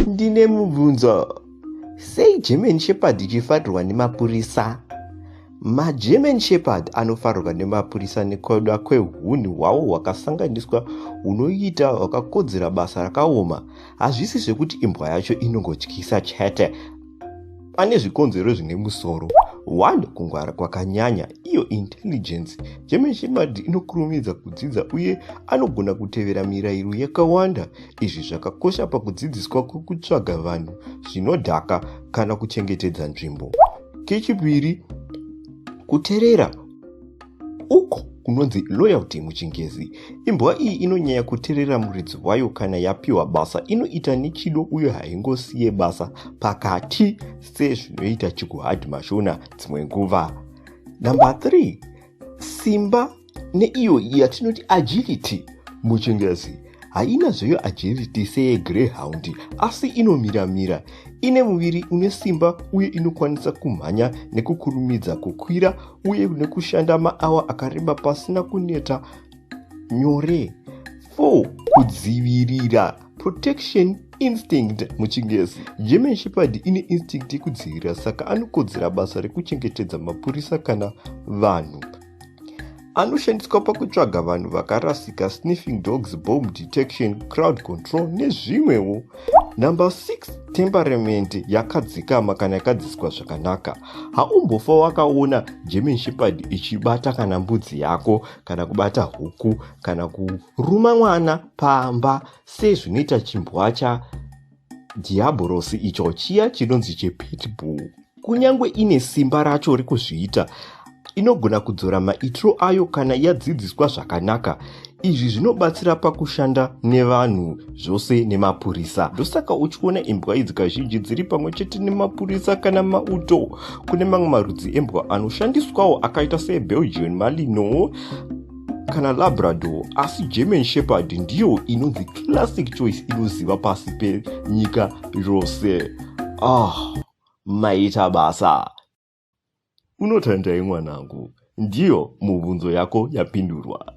Ndine mubvunzo. Sei German Shepherd ichifarirwa nemapurisa? MaGerman Shepherd anofarirwa nemapurisa nekuda kwehunhu hwawo hwakasanganiswa hunoita hwakakodzera basa rakaoma. Hazvisi zvekuti imbwa yacho inongotyisa chete. Pane zvikonzero zvine musoro. 1 kungwara kwakanyanya, iyo intelligence. German Shepherd inokurumidza kudzidza uye anogona kutevera mirayiro yakawanda. Izvi zvakakosha pakudzidziswa kwekutsvaga vanhu zvinodhaka kana kuchengetedza nzvimbo. Kechipiri, kuterera uko kunonzi loyalty muchingezi. Imbwa iyi inonyanya kuterera muridzi wayo kana yapiwa basa, inoita nechido uye haingosiye basa pakati sezvinoita chikuhadhi mashona dzimwe nguva. Number 3, simba neiyo yatinoti agility muchingezi. Haina zvayo agility seyegreyhound, asi inomiramira. Ine muviri une simba uye inokwanisa kumhanya nekukurumidza, kukwira uye nekushanda maawa akareba pasina kuneta nyore. 4 kudzivirira, protection instinct muchingezi. German Shepherd ine instinct yekudzivirira, saka anokodzera basa rekuchengetedza mapurisa kana vanhu. Anoshandiswa pakutsvaga vanhu vakarasika, sniffing dogs, bomb detection, crowd control nezvimwewo. Number 6, temperament yakadzikama kana yakadziswa zvakanaka. Haumbofa wakaona German Shepherd ichibata kana mbudzi yako, kana kubata huku, kana kuruma mwana pamba sezvinoita chimbwa chadhiabhorosi icho chiya chinonzi chepitbull. Kunyange ine simba racho rekuzviita, inogona kudzora maitiro ayo kana yadzidziswa zvakanaka. Izvi zvinobatsira pakushanda nevanhu zvose nemapurisa. Ndosaka uchiona imbwa idzi kazhinji dziri pamwe chete nemapurisa kana mauto. Kune mamwe marudzi embwa anoshandiswawo akaita seBelgian Malinois kana Labrador, asi German Shepherd ndiyo inonzi classic choice inoziva pasi penyika yose. Ah, maita basa. Unotandai mwanangu, ndiyo mubvunzo yako yapindurwa.